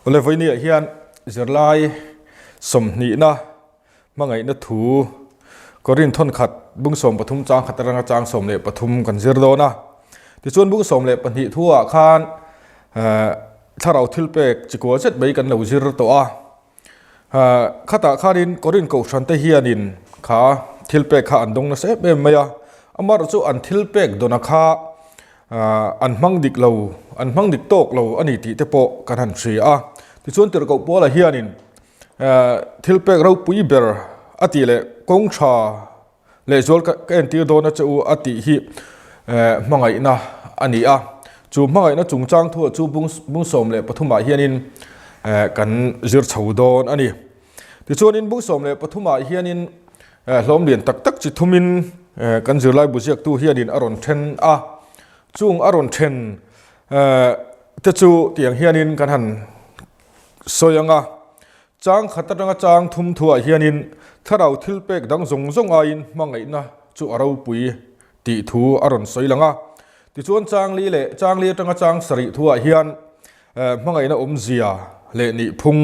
Awle vawinia hian zirlai sawmhnihna hmangaihna thu Korin thawnkhat bung 13 chang khat atanga chang 13 kan zir dawn a. Tichuan bung 12 thu ah khan thlarau thil pek chikual zet mai kan lo zir tawh a. Khatah khanin Korin kohhran te hianin kha thil pek kha an dawng nasa em em mai a. Amaherawhchu chu an thil pek dawna kha an hmang dik lo, an hmang dik tawk lo a ni tih te pawh kan han hria a. Tichuan tirhkoh Paula hianin thil pek ropui ber a tih leh kawng tha Lehzual ka entir dawn a che u a tih hi hmangaihna a ni a. Chu hmangaihna chungchang thu chu bung 13 ah hianin kan zir chho dawn a ni. Tichuanin bung 13 ah hianin hlawm lian tak tak chi thumin kan zirlai bu ziaktu hianin a rawn then a. Chung a rawn then te chu tiang hianin kan han sawi ang a. Chang khat atanga chang thum thuah hianin thlarau thil pek dang zawng zawng aiin hmangaihna chu a ropui tih thu a rawn sawi lang a. Tichuan chang li leh chang li atanga chang sarih thuah hian hmangaihna awmzia leh nihphung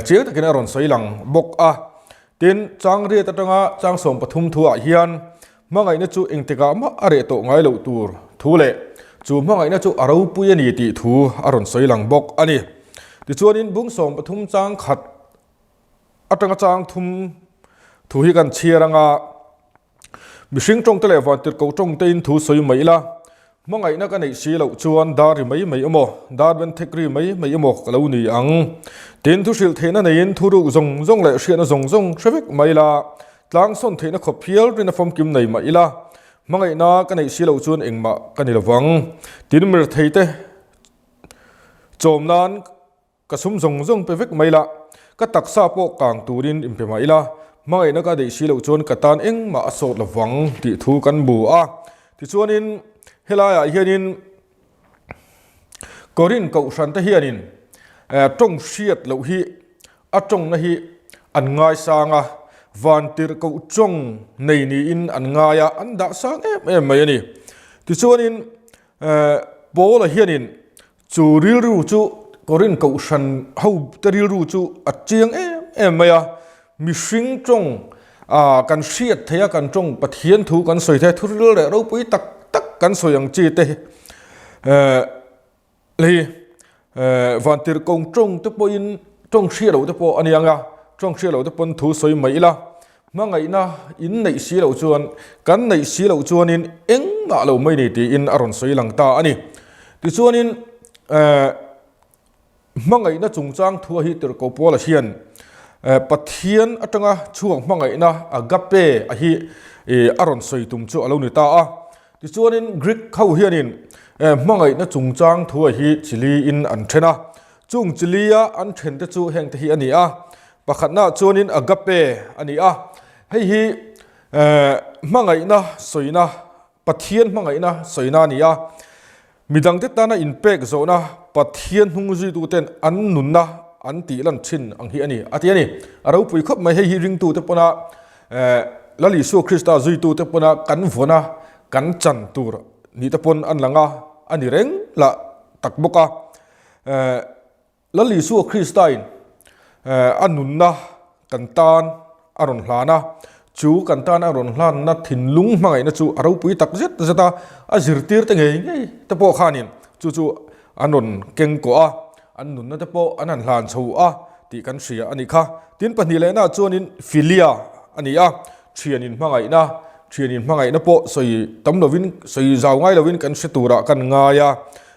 chiang takin a rawn sawi lang bawk a. Tin, chang riat atanga chang 13 thuah hian hmangaihna chu engtikah mah a reh tawh ngai loh tur thu leh chu hmangaihna chu a ropui a ni tih thu a rawn sawi lang bawk a ni. Tichuanin bung 13 chang khat atanga chang thum thu hi kan chhiar anga mihring tawngte leh vantirhkoh tawngtein thu sawi mai ila, Hmangaihna ka neih si loh chuan dar ri mai mai emaw, dar ben thek ri mai mai emaw ka lo ni ang. Tin, thu hrilh theihna neiin thu ruk zawng zawng leh hriatna zawng zawng hre vek mai ila, tlang sawn theihna khawp hial rina famkim nei mah ila, hmangaihna ka neih si loh chuan engmah ka ni lovang. Tin, mirtheite chawm nan Ka sum zawng zawng pe vek mai la, ka taksa pawh kang turin inpe mah ila, hmangaihna ka deih si loh chuan ka tan engmah a sawt lo vang tih thu kan bu a. Tichuanin helaiah hianin Korin kohhran te hianin tawng hriat loh hi a tawngna hi an ngaisang a, vantirhkoh tawng nei niin an ngai a, an dah sang em em mai a ni. Tichuanin Paula hianin Chu rilru chu Korin kohhran ho te rilru chu a chiang em em mai a, mihring tawng kan hriat theih a, kan tawng Pathian thu kan sawi thei a, thuril leh ropui tak tak kan sawi ang chi te hi vantirhkoh tawng te pawhin tawng hriat loh te pawh a ni ang a, tawng hriat loh te pawn thu sawi mai ila, hmangaihna in neih si loh chuan kan neih si loh chuanin engmah lo mai ni tiin a rawn sawi lang ta a ni. Tichuanin eh hmangaihna chungchang thua hi Tirhkoh Paula hian eh Pathian atanga chhuak hmangaihna agape a hi eh a rawn sawi tum chu a lo ni ta a. Tichuanin Greek ho hianin eh hmangaihna chungchang thua hi chili in an then a. Chung chili a an then te chu heng te hi a ni a. Pakhatna chuanin agape a ni a. Hei hi eh hmangaihna sawina Pathian hmangaihna sawina a ni a, midangte tana inpek zawhna Pathian hnung zuituten an nunna an tih lan thin ang hi a ni, a ti a ni. A ropui khawp mai, hei hi ringtute pawna Lal Isua Krista zuitute pawna kan vawna kan chan tur ni te pawn an lang a, a ni reng lah tak bawk a. Lal Isua Kristain a nunna kan tan a rawn hlan a, chu kan tan a rawn hlanna thinlung hmangaihna chu a ropui tak zet zet a, a zirtirte ngei ngei te pawh khanin chu chu an rawn keng kawh a, an nunna te pawh an han hlan chho a tih kan hria a nih kha. Tin pahnih lehna chuanin Philia a ni a, thianin hmangaihna, thianin hmangaihna pawh sawi tam lovin, sawi zau ngai lovin kan hre turah kan ngai a.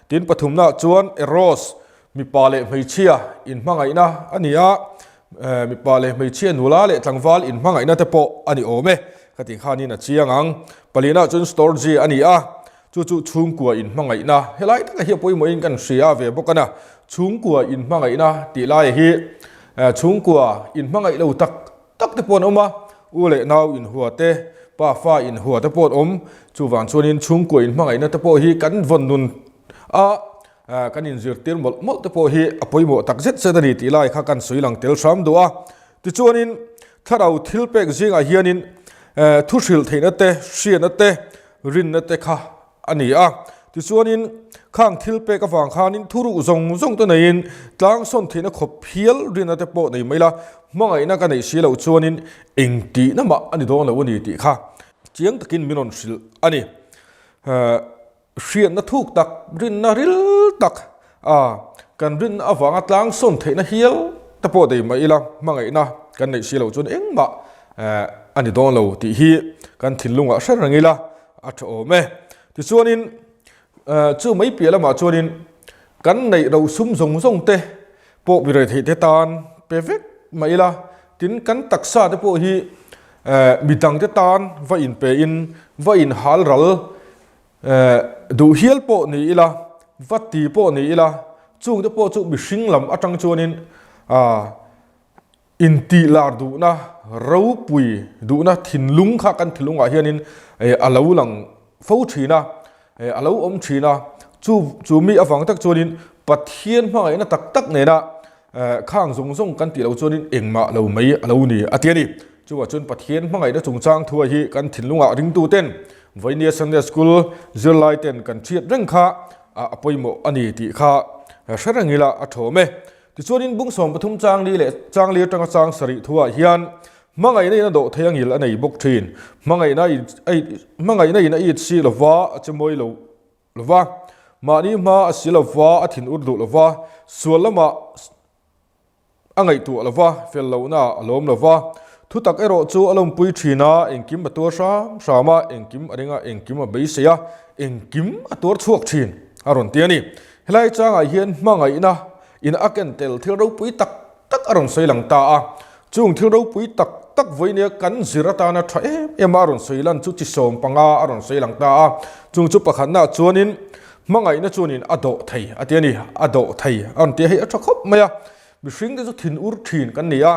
Tin pathumna chuan Eros Mipa leh hmeichhia inhmangaihna a ni a, mipa leh hmeichhia nula leh tlangval inhmangaihna te pawh a ni awm e, ka tih khanin a chiang ang. Palina chuan storge a ni a, chu chu chhungkua inhmangaihna, helai taka hi a pawimawhin kan hria ve bawk a na, chhungkua inhmangaihna tih lai hi chhungkua inhmangaih lo tak tak te pawh an awm a, u leh nau inhua te, pa fa inhua te pawh an awm, chuvang chuanin chhungkua inhmangaihna te pawh hi kan vawn nun a, Kan inzirtir mawlh mawlh te pawh hi a pawimawh tak zet zet a ni tih lai kha kan sawi lang tel hram duh a. Tichuanin thlarau thil pek zingah hianin thu hrilh theihna te, hriatna te, rinna te kha a ni a. Tichuanin, khang thil pek avang khanin thuruh zawng zawng te neiin tlang sawn theihna khawp hial rinna te pawh nei mai la, hmangaihna ka neih si loh chuanin engtihna mah a ni dawn lo a ni tih kha chiang takin min rawn hrilh a ni. Hriatna thuk tak, rinna ril tak a kan rinna avanga tlang sawn theihna hial te pawh nei mai ila, hmangaihna kan neih si loh chuan engmah a ni dawn lo tih hi kan thinlungah hre reng ila a tha awm e. Tichuanin chu mai piah lamah chuanin kan neih ro sum zawng zawng te pawh mi rei theih te tan pe vek mai ila, tin kan taksa te pawh hi midang te tan va inpe in va inhal ral Duh hial pawh ni ila, va ti pawh ni ila, chungte pawh chu mihring lam atang chuanin intih lar duhna, ropui duhna thinlung kha kan thinlungah hianin a lo lang fo thin a, a lo awm thin a. Chu chu mi avang tak chuanin Pathian hmangaihna tak tak nena Khang zawng zawng kan tih loh chuanin engmah lo mai a lo ni a ti a ni. Chuvah chuan Pathian hmangaihna chungchang thua hi kan thinlungah ringtuten Vainia Sunday School zirlaiten kan hriat reng kha a pawimawh a ni tih kha hre reng ila a thawm e. Tichuanin bung 13 chang li leh chang li atanga chang sarih thuah hian hmangaihna in a dawh thei a ngil a nei bawk thin. Hmangaihna hmangaihna in a it si lova a che mawi lo. Lova, mahni hma a si lova, a thin ur duh lova, sual lamah a ngaihtuah lova, fel lohna a lawm lova, thutak erawh chu a lawmpui thin a, engkim a tuar hram hram a, engkim a ring a, engkim a beisei a, engkim a tuar chhuak thin a rawn ti a ni. Helai changah hian hmangaihna in a ken tel thil ropui tak tak a rawn sawi lang ta a, chung thil ropui tak tak vawinia kan zir atana tha em em a rawn sawi lan chu chi 15 a rawn sawi lang ta a, chung chu pakhatnaah chuanin hmangaihna chuanin a dawh thei a ti a ni, a dawh thei a rawn ti a, hei a tha khawp mai a, mihring te chu thin ur thin kan ni a,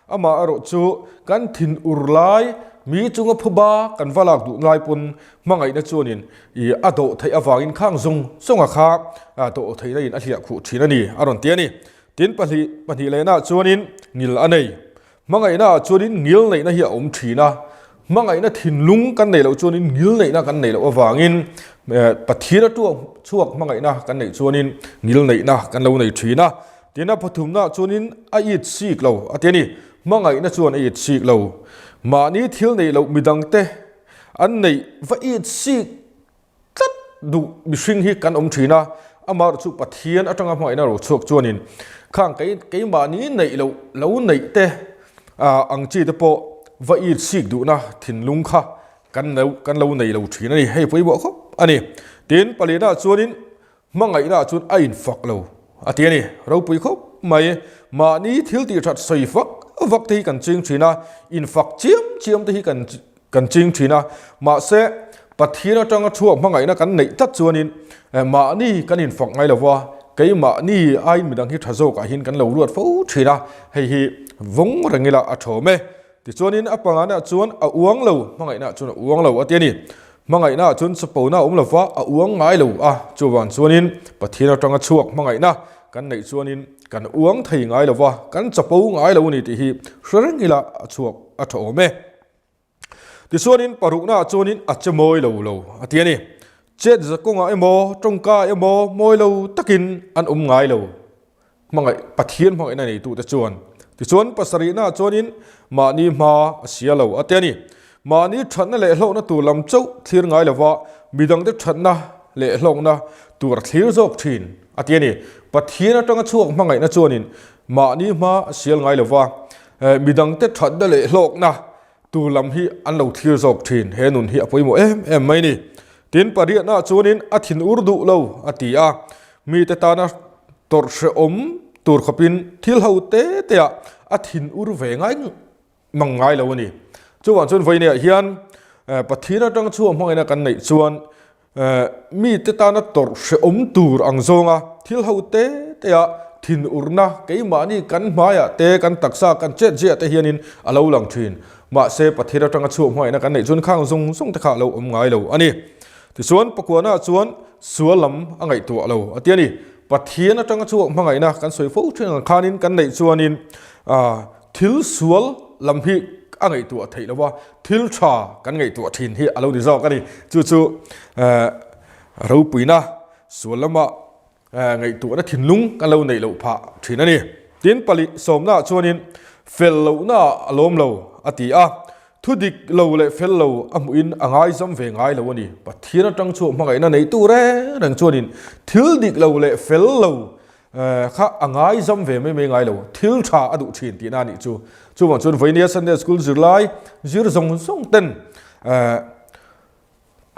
amah erawh chu kan thin ur lai mi chunga phuba kan va lak duh lai pawn hmangaihna chuanin ih a dawh theih avangin khang zawng zawnga kha dawh theihna in a hliah khuh thin a ni a rawn ti a ni. Tin pahnih pahnih lehnaah chuanin ngil a nei. Hmangaihnaah chuanin ngil neihna hi a awm thin a. Hmangaihna thinlung kan neih loh chuanin ngil neihna kan neih loh avangin Pathian a tuak chhuak hmangaihna kan neih chuanin ngil neihna kan lo nei thin a. Tin a pathumnaah chuanin a it sik lo a ti a ni. Hmangaihna chuan a it sik lo. Mahni thil neih loh midangte an neih va it sik tlat duh mihring hi kan awm thin a, amaherawh chu Pathian atanga hmangaihna ro chhuak chuanin khang kei keimahni neih loh lo neih te ang chi te pawh va it sik duhna thinlung kha kan lo kan lo nei lo thin a ni, hei pawimawh khawp a ni. Tin, palianah chuanin hmangaihnaah chuan a infak lo a ti a ni, ropui khawp mai. Mahni thil tih that sawi fak vak te hi kan ching thin a, infak chiam chiam te hi kan Kan ching thin a, mahse Pathian atanga chhuak hmangaihna kan neih tlat chuanin mahni kan infak ngai lo va, keimahni aiin midang hi tha zawkah hian kan lo ruat fo thin a, hei hi vawng reng ila a thawm e. Tichuanin a pangana chuan a uang lo, hmangaihna chuan a uang lo a ti a ni. Hmangaihna chuan chapona a awm lo va, a uang ngai lo a, chuvang chuanin Pathian atanga chhuak hmangaihna kan neih chuanin kan uang thei ngai lo va, kan chapo ngai lo a ni tih hi hre reng ila a chhuak a tha awm e. Tichuanin paruknaah chuanin a che mawi lo lo a ti a ni. Chet za kawngah emaw tawngka emaw mawi lo takin an awm ngai lo hmangaih Pathian hmangaihna neitute chuan. Tichuan pasarihnaah chuanin mahni hma a sia lo a ti a ni. Mahni thatna leh hlawkna tur lam chauh thlir ngai lova midangte thatna leh hlawkna tur a thlir zawk thin a ti a ni. Pathian atanga chhuak hmangaihna chuanin mahni hma a sial ngai lova Midangte thatna leh hlawkna tur lam hi an lo thlir zawk thin. He nun hi a pawimawh em em mai ni. Tin, pariatnaah chuanin a thin ur duh lo a ti a. Mite tana tawrh hrehawm tur khawpin thil ho te teah a thin ur ve ngai mang ngai lo a ni. Chuvang chuan vawineah hian Pathian atang chhuak hmangaihna kan neih chuan Mite tana tawrh hrehawm tur ang zawnga thil ho te tea thinurna keimahni kan hmaiah te kan taksa kan chet ziah te hianin a lo lang thin. Mahse Pathian atanga chhuak hmangaihna kan neih chuan khang zawng zawng te kha a lo awm ngai lo a ni. Tichuan pakuana chuan sual lam a ngaihtuah lo a ti a ni. Pathian atanga chhuak hmangaihna kan sawi fo thin ang khanin kan neih chuanin Thil sual lam hi a ngaihtuah theih lo a, thil tha kan ngaihtuah thin hi a lo ni zawk a ni. Chu chu. Ropuina sual lama ngaihtuahna thinlung kan lo neih loh phah thin a ni. Tin, pali sawmnaah chuanin fel lohnaah a lawm lo a ti a, thu dik lo leh fel lo a hmuhin a ngaizam ve ngai lo a ni. Pathian atang chhuah hmangaihna neitu reng reng chuanin thil dik lo leh fel lo kha a ngaizam ve mai mai ngai lo, thil tha a duh thin tihna a nih chu. Chuvang chuan Vainia Sunday School zirlai zir zawng zawng ten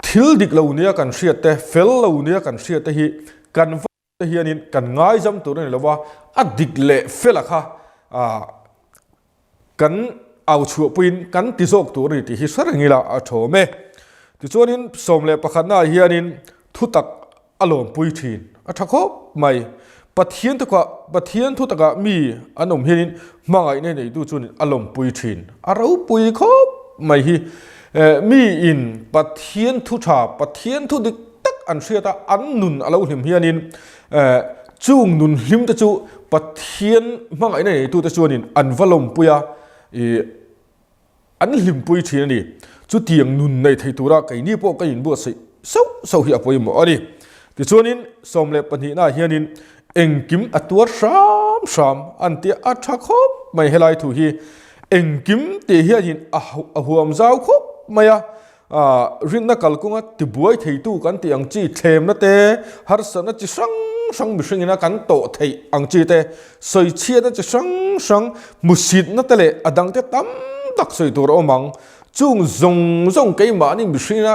Thil dik lo nia kan hriat te, fel lo nia kan hriat te hi kan va te hianin kan ngaizam tur a ni lo va, a dik leh fela kha kan au chhuahpuiin kan ti zawk tur a ni tih hi hre reng ila a thawm e. Tichuanin 11 naah hianin thutak a lawmpui thin. A tha khawp mai. Pathian tukah, Pathian thu takah mi an awm hianin hmangaihna neitu chuanin a lawmpui thin. A ropui khawp mai hi. Mi in Pathian thu tha, Pathian thu dik tak an hriat a, an nun a lo hlim hianin chung nun hlim te chu Pathian hmangaihna neitute chuanin an va lawmpui a. An hlimpui thin a ni. Chutiang nun nei thei tura keini pawh ka inbuatsaih sauh sauh hi a pawimawh a ni. Tichuanin 12 naah hianin engkim a tuar hram hram an tia a tha khawp mai helai thu hi. Engkim tih hianin a huam zau khawp mai a. Rinna kalkawnga tibuai theitu kan tih ang chi thlemna te, harsatna chi hrang hrang mihringina kan tawh theih ang chi te, sawichhiatna chi hrang hrang, hmusitna te leh a dangte tam tak sawi tur a awm ang. Chung zawng zawng keimahni mihringina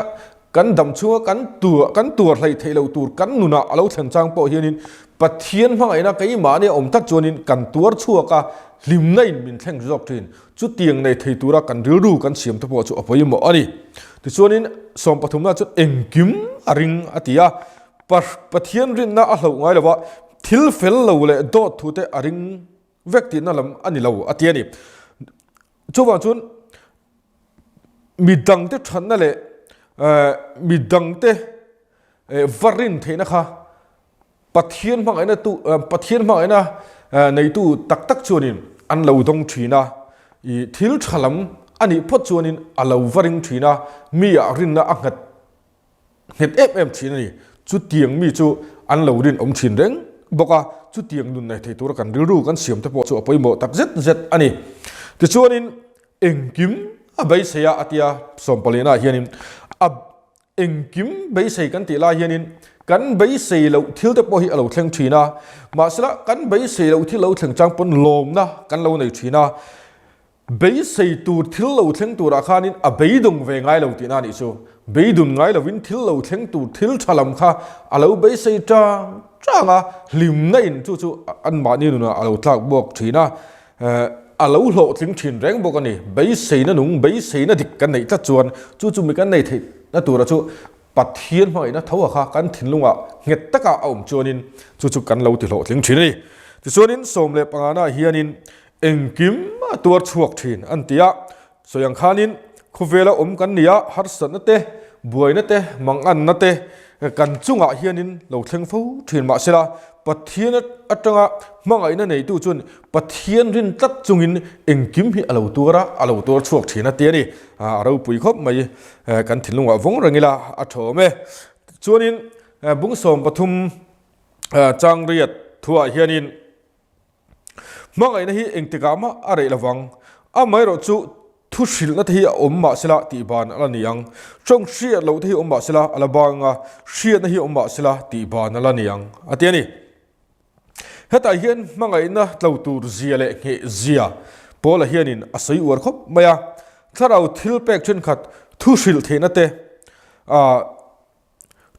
kan dam chhunga kan tuar kan tuar hleih theih loh tur kan nunah a lo thlen chang pawh hianin Pathian hmangaihna keimahni a awm tak chuanin kan tuar chhuak a, hlimna in min thleng zawk thin. Chutiang nei thei tura kan rilru kan siam te pawh chu a pawimawh a ni. Tichuanin sawmpathumna chuan engkim a ring a ti a, Pathian rinna a hloh ngai lova thil fel lo leh dawt thu te a ring vek tihna lam a ni lo a ti a ni. Chuvang chuan midangte thatna leh midangte va rin theihna kha Pathian hmangaihna tu Pathian hmangaihna neitu tak tak chuanin an lo dawng thin a, i thil tha lam a nih phawt chuanin a lo va ring thin a, mi ah rinna a nghet nghet em em thin a ni. Chutiang mi chu an lo rinawm thin reng bawk a, chutiang nun nei thei tura kan rilru kan siam te pawh chu a pawimawh tak zet zet a ni. Tichuanin engkim a beisei a a tia sawmpalina hianin a Engkim beisei kan tih lai hianin kan beisei loh thil te pawh hi a lo thleng thin a, mahsela kan beisei loh thil lo thleng chang pawn lawmna kan lo nei thin a, beisei tur thil lo thleng turah khanin a beidung ve ngai lo tihna a nih chu. Beidun ngai lovin thil lo thleng tur thil tha lam kha a lo beisei tang tang a, hlimna in chu chu anmahni nunah a lo tlak buak thin a. A lo hlawhtling thin reng bawk a ni. Beiseina nung, beiseina dik kan neih tlat chuan chu chu mi kan nei theihna tura chu Pathian hmangaihna tho a kha kan thinlungah nghet taka a awm chuanin chu chu kan lo ti hlawhtling thin a ni. Tichuanin 15 naah hianin engkim a tuar chhuak thin an ti a. Sawi ang khanin khawvela awm kan ni a, harsatna te, buaina te, manganna te kan chungah hianin lo thleng fo thin mahsela Pathian atanga hmangaihna neitu chuan Pathian rin tlat chungin engkim hi a lo tuar a, a lo tuar chhuak thin a ti a ni. A ropui khawp mai, kan thinlungah vawng reng ila a tha awm e. Chuanin bung 13 changriat thuah hianin, Hmangaihna hi engtikah mah a reh lovang. Amaherawh chu thu hrilhna te hi a awm mah sela tih ban a la ni ang. Tawng hriat loh te hi awm mah sela a la bang a, hriatna hi awm mah sela tih ban a la ni ang, a ti a ni. Hetah hian hmangaihna tlo tur zia leh ngheh zia Paula hianin a sawi uar khawp mai a. Thlarau thil pek thenkhat thu hrilh theihna te,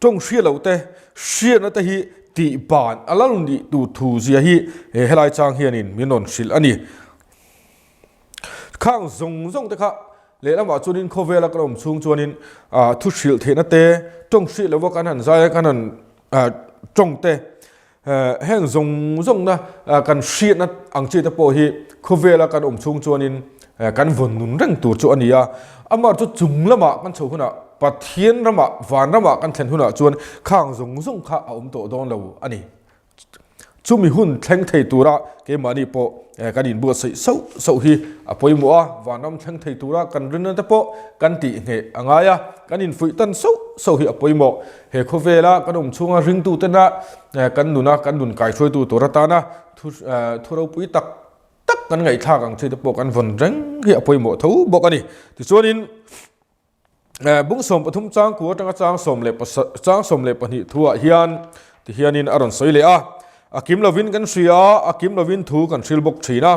Tawng hria loh te, hriatna te hi tih ban a lal nih tur thu zia hi helai chang hianin min rawn hrilh a ni. Khang zawng zawng te kha lehlamah chuanin khawvela kan awm chhung chuanin thu hrilh theihna te, tawng hriat lova kan han zai a, kan han tawng te, Heng zawng zawngna kan hriatna ang chi te pawh hi khawvela kan awm chhung chuanin kan vawn nun reng tur chu a ni a. Amah chu chung lamah kan chho hunah Pathian ramah van ramah kan thlen hunah chuan khang zawng zawng kha a awm tawh dawn lo a ni. Chumi hun thleng thei tura keimahni pawh kan inbuatsaih sauh sauh hi a pawimawh a, vanram thleng thei tura kan rinna te pawh kan tih ngheh a ngai a, kan infuih tan sauh. sauh hi a pawimawh. He khawvela kan awm chhunga ringtutena kan nuna kan nun kaihruaitu tur atana thu thu ropui tak tak kan ngaihthlak ang chi te pawh kan vawn reng hi a pawimawh tho bawk a ni. Tichuanin bung 13 chang ku atanga chang sawm leh chang 12 thuah hian tihianin a rawn sawi leh a. A kim lovin kan hria a, a kim lovin thu kan hril bawk thin a.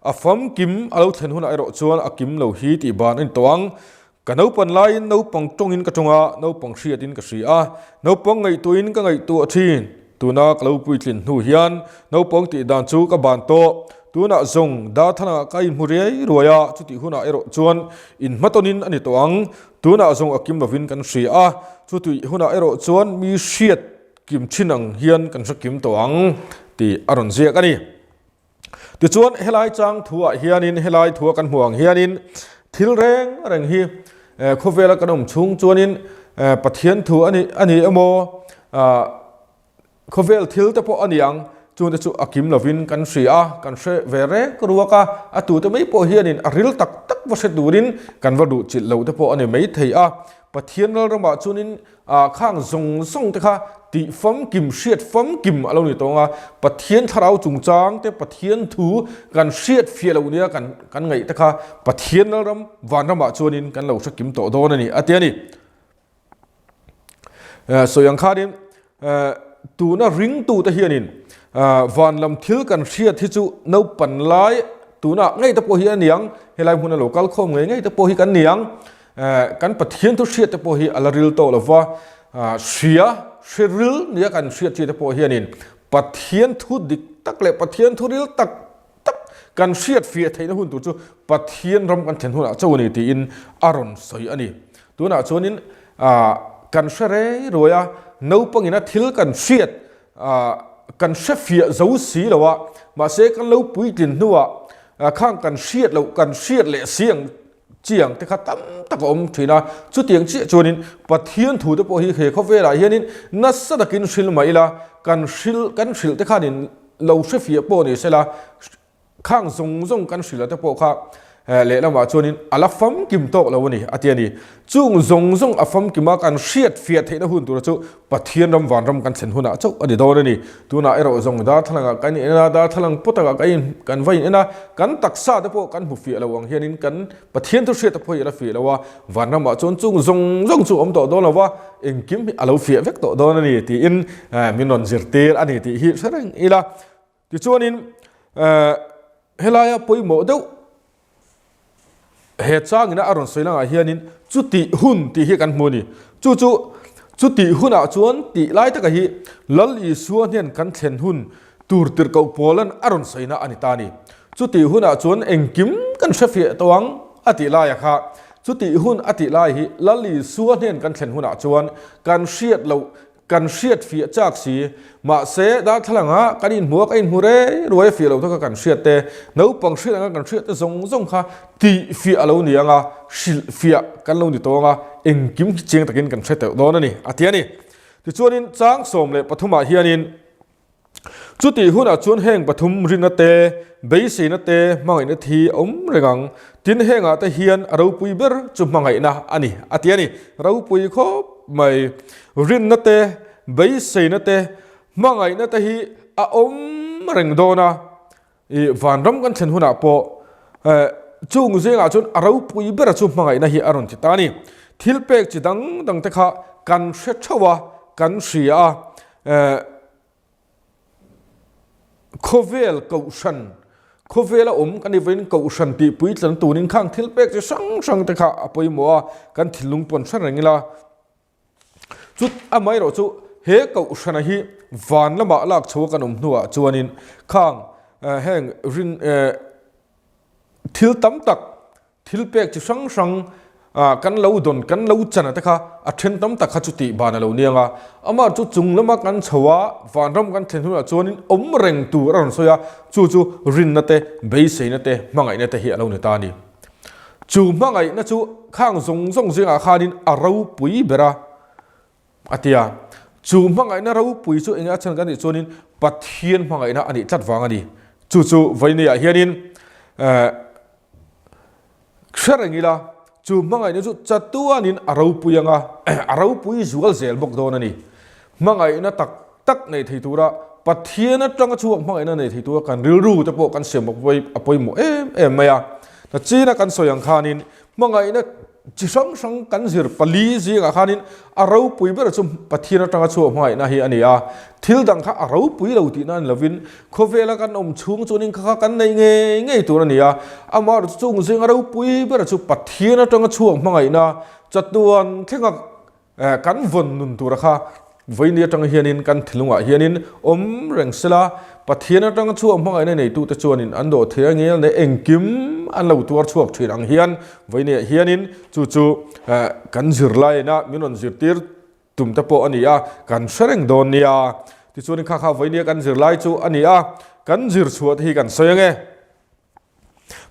A famkim a lo thlen hunah erawh chuan a kim lo hi tih ban a ni tawh ang. Ka naupan laiin naupang tawngin ka tawng a, naupang hriatin ka hria a, naupang ngaihtuahin ka ngaihtuah thin. Tuna ka lo puitlin hnu hian naupang tih dan chu ka ban tawh. Tunah zawng darthalangah ka inhmu riai ruai a, chutih hunah erawh chuan inhmatawnin a ni tawh ang. Tunah zawng a kim lovin kan hria a, chutih hunah erawh chuan mi hriat kim thin ang hian kan hre kim tawh ang tih a rawn ziak a ni. Tichuan helai chang thuah hianin helai thua kan hmuh ang hianin thil reng reng hi khawvela kan awm chhung chuanin Pathian thu a ni a ni emaw khawvel thil te pawh a ni ang chungte chu a kim lovin kan hria a, kan hre ve rek ruak a, a tute mai pawh hianin a ril tak tak va hre turin kan va duh chilh lo te pawh a ni maithei a. Pathian lalramah chuanin Ah khang zawng zawng te kha tih famkim, hriat famkim a lo ni tawng a, Pathian thlarau chungchang te, Pathian thu kan hriat fiah loh nia kan kan ngaih te kha Pathian lalram vanramah chuanin kan lo hre kim tawh dawn a ni a ti a ni. Sawi ang khanin tuna ringtute hianin van lam thil kan hriat hi chu naupan lai tunah ngei te pawh hi a ni ang, helai hmuna lo kal khawm ngei ngei te pawh hi kan ni ang. Kan Pathian thu hriat te pawh hi a la ril tawh lo va, hria, hre ril nia kan hriat chi te pawh hianin Pathian thu dik tak leh Pathian thu ril tak tak kan hriat fiah theihna hun tur chu Pathian ram kan thlen hunah chauh a ni tiin a rawn sawi a ni. Tunah chuanin kan hre rei ruai a, naupangina thil kan hriat kan hre fiah zo si lo a, mahse kan lo puitlin hnuah khang kan hriat loh kan hriat leh si ang Chiang te kha tam tak a awm thin a, chutiang chiah chuanin Pathian thu te pawh hi he khawvelah hianin nasa takin hril mah ila, kan hril kan hrilh te khanin lo hre fiah pawh ni sela, khang zawng zawng kan hrilh te pawh kha lehlamah chuanin a la famkim tawk lo a ni a ti a ni. Chung zawng zawng a famkima kan hriat fiah theihna hun tura chu Pathian ram vanram kan thlen hunah chauh a ni dawn a ni. Tunah erawh zawng darthlalangah kan in en a, darthlalang pawtakah kan in kan va in en a, kan taksa te pawh kan hmu fiah lo ang hianin kan Pathian thu hriat te pawh hi a la fiah lo a, vanramah chuan chung zawng zawng chu a awm tawh dawn lo va, engkim hi a lo fiah vek tawh dawn a ni tiin min rawn zirtir a ni tih hi hre reng ila. Tichuanin helaia pawimawh deuh he changina a rawn sawi langah hianin chutih hun tih hi kan hmu a ni. Chu chu chutih hunah chuan tih lai taka hi Lal Isua hnen kan thlen hun tur tirhkoh Paulan a rawn sawina a ni ta a ni. Chutih hunah chuan engkim kan hre fiah tawh ang a tih laia kha chutih hun a tih lai hi Lal Isua hnen kan thlen hunah chuan kan hriat loh Kan hriat fiah chak si. Mahse, darthlalangah kan inhmu a, ka inhmu rei ruai a fiah lo taka kan hriat te, naupang hriat anga kan hriat te zawng zawng kha tih fiah a lo ni ang a, hrilh fiah kan lo ni tawh ang a, engkim hi chiang takin kan hre teuh dawn a ni, a ti a ni. Tichuanin chang 13 ah hianin, Chutih hunah chuan heng pathum rinna te, beiseina te, hmangaihna thi a awm reng ang. Tin, hengah te hian a ropui ber chu hmangaihna a ni, a ti a ni. Ropui khawp mai. Rinna te, beiseina te, hmangaihna te hi a awm reng dawn a. I vanram kan thlen hunah pawh chung zingah chuan a ropui bera chu hmangaihna hi a rawn ti ta a ni. Thil pek chi dang dang te kha kan hre theuh a, kan hria a. Khawvel kohhran, khawvela awm kan ivain kohhran tih puitlan turin khang thil pek chi hrang hrang te kha a pawimawh a, kan thinlung pawn hre reng ila. Chut amaherawh chu he kohhrana hi van lamah lak chho a kan awm hnuah chuanin khang heng rin thil tam tak Thil pek chi hrang hrang kan lo dawn, kan lo chan a te kha a then tam tak kha chu tih ban a lo niang a. Amah chu chung lama kan chho a, vanram kan thlen hunah chuanin awm reng tur a rawn sawi a, chu chu rinna te, beiseina te, hmangaihna te hi a lo ni ta a ni. Chu hmangaihna chu khang zawng zawng zingah khanin a ropui ber a, a ti a. Chu hmangaihna ropui chu enge a chhan kan tih chuanin Pathian hmangaihna a nih tlat vang a ni. Chu chu vawiineiah hianin eh, Hre reng ila. Chu hmangaihna chu chatuanin a ropui ang a, a ropui zual zel bawk dawn a ni. Hmangaihna tak tak nei thei tura Pathian atanga chhuak hmangaihna nei thei tura kan rilru te pawh kan siam a pawimawh em em mai a. Nachina kan sawi ang khanin hmangaihna chi hrang hrang kan zir pali zingah khanin a ropui ber chu Pathian atanga chhuak hmangaihna hi a ni a. Thil dang kha a ropui lo tihna a ni lovin khawvela kan awm chhung chuanin kha kha kan nei ngei ngei tur a ni a. Amaherawhchu chung zinga ropui ber chu Pathian atanga chhuak hmangaihna chatuan thlenga Kan vawn nun tura kha vawiini atang hianin kan thinlungah hianin awm reng sela, Pathian atanga chhuak hmangaihna neitute chuanin an dawh thei a ngel ne engkim an lo tuar chhuak thin ang hian vawiiniah hianin chu chu kan zirlaina min rawn zirtir tum te pawh a ni a, kan hre reng dawn nia. Tichuanin kha kha vawiinia kan zirlai chu a ni a, kan zir chhuah te hi kan sawi ange.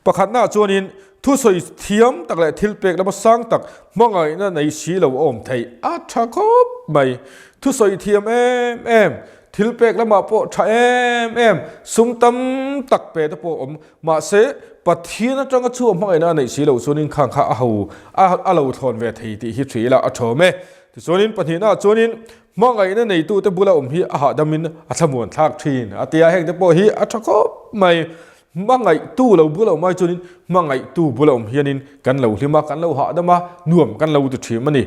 Pakhatnaah chuanin thusawi thiam tak leh thilpek lama sang tak hmangaihna nei si lo a awm theih a tha khawp mai. Thusawi thiam em em, thilpek lamah pawh tha em em, sum tam tak pe te pawh awm. Mahse, Pathian atanga chhuak hmangaihna a neih si loh chuanin khang kha a ho a lo thlawn ve thei tih hi hrih ila a thawm e. Tichuanin pahnihnaah chuanin hmangaihna neitute bula awm hi a hahdamin a thlamuan thlak thin a ti a, hengte pawh hi a tha khawp mai. Hmangaihtu lo bula awm ai chuanin hmangaihtu bula awm hianin kan lo hlim a, kan lo hahdam a, nuam kan lo ti thin a ni.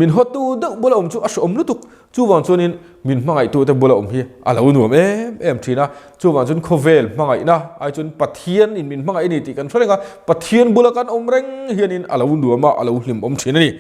Min hawtu deuh bula awm chu a hrehawm lutuk. Chuvang chuanin min hmangaihtute bula awm hi a lo nuam em em thin a. Chuvang chuan khawvel hmangaihna ai chuan Pathianin min hmangaih a ni tih kan hre reng a, Pathian bula kan awm reng hianin a lo nuam a, a lo hlim awm thin a ni.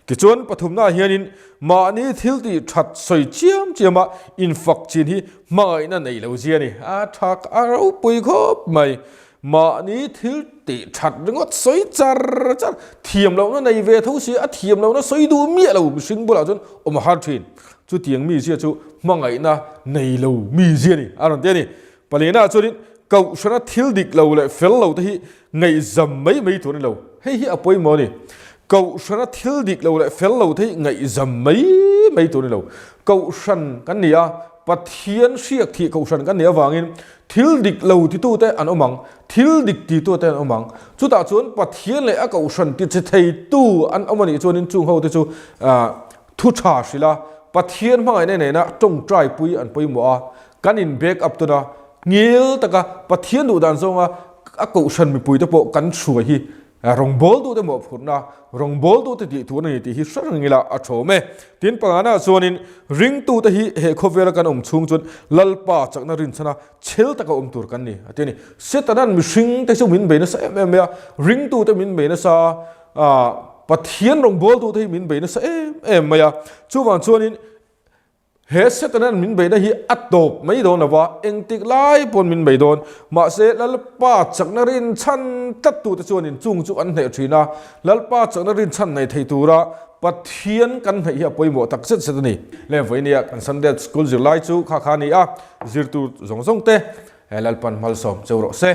Tichuan pathumnaah hianin mahni thil tih that sawi chiam chiama infak chin hi hmangaihna nei lo zia a ni. A tha a ropui khawp mai. Mahni thil tih that ringawt sawi char char, thiam lohna nei ve tho si a thiam lohna sawi duh miah lo mihring bulah chuan awm a har thin. Chutiang mizia chu hmangaihna nei lo mizia a ni a rawn ti a ni. Palina chuanin kohhrana thil dik lo leh fel lo te hi ngaihzam mai mai tur a ni lo. Hei hi a pawimawh a ni. Kohhrana thil dik lo leh fel lo te hi ngaihzam mai mai tur a ni lo. Kohhran kan ni a, Pathian hriak thih kohhran kan nih avangin thil dik lo titute an awm ang, thil dik titute an awm ang. Chutah chuan Pathian leh a kohhran tichhe theitu an awm a nih chuanin chung hote chu thu tha hrilh a, Pathian hmangaihna nena tawngtai pui an pawimawh a, kan in back up tuna ngil taka Pathian duh dan zawnga a kohhran mipuite pawh kan hruai hi rawngbawltute mawhphurhna, rawngbawltute tih tur a ni tih hi hre reng ila a thawm e. Tin pangana chuanin ringtute hi he khawvela kan awm chhung chuan Lalpa chakna rinchhana chhel taka awm tur kan ni a ti a ni. Setanan mihringte chu min bei nasa em em mai a, ringtute min bei nasa a, Pathian rawngbawltute hi min bei nasa em em mai a, chuvang chuanin He Setanan min beihna hi a tawp mai dawn lo va, engtik lai pawn min bei dawn. Mahse, Lalpa chakna rinchhan tlattute chuanin chung chu an hneh thin a, Lalpa chakna rinchhan nei thei tura Pathian kan hnaih hi a pawimawh tak zet zet a ni. Leng vawinia kan Sunday School zirlai chu kha kha a ni a, zirtu zawng zawng te Lalpan malsawm cheu rawh se.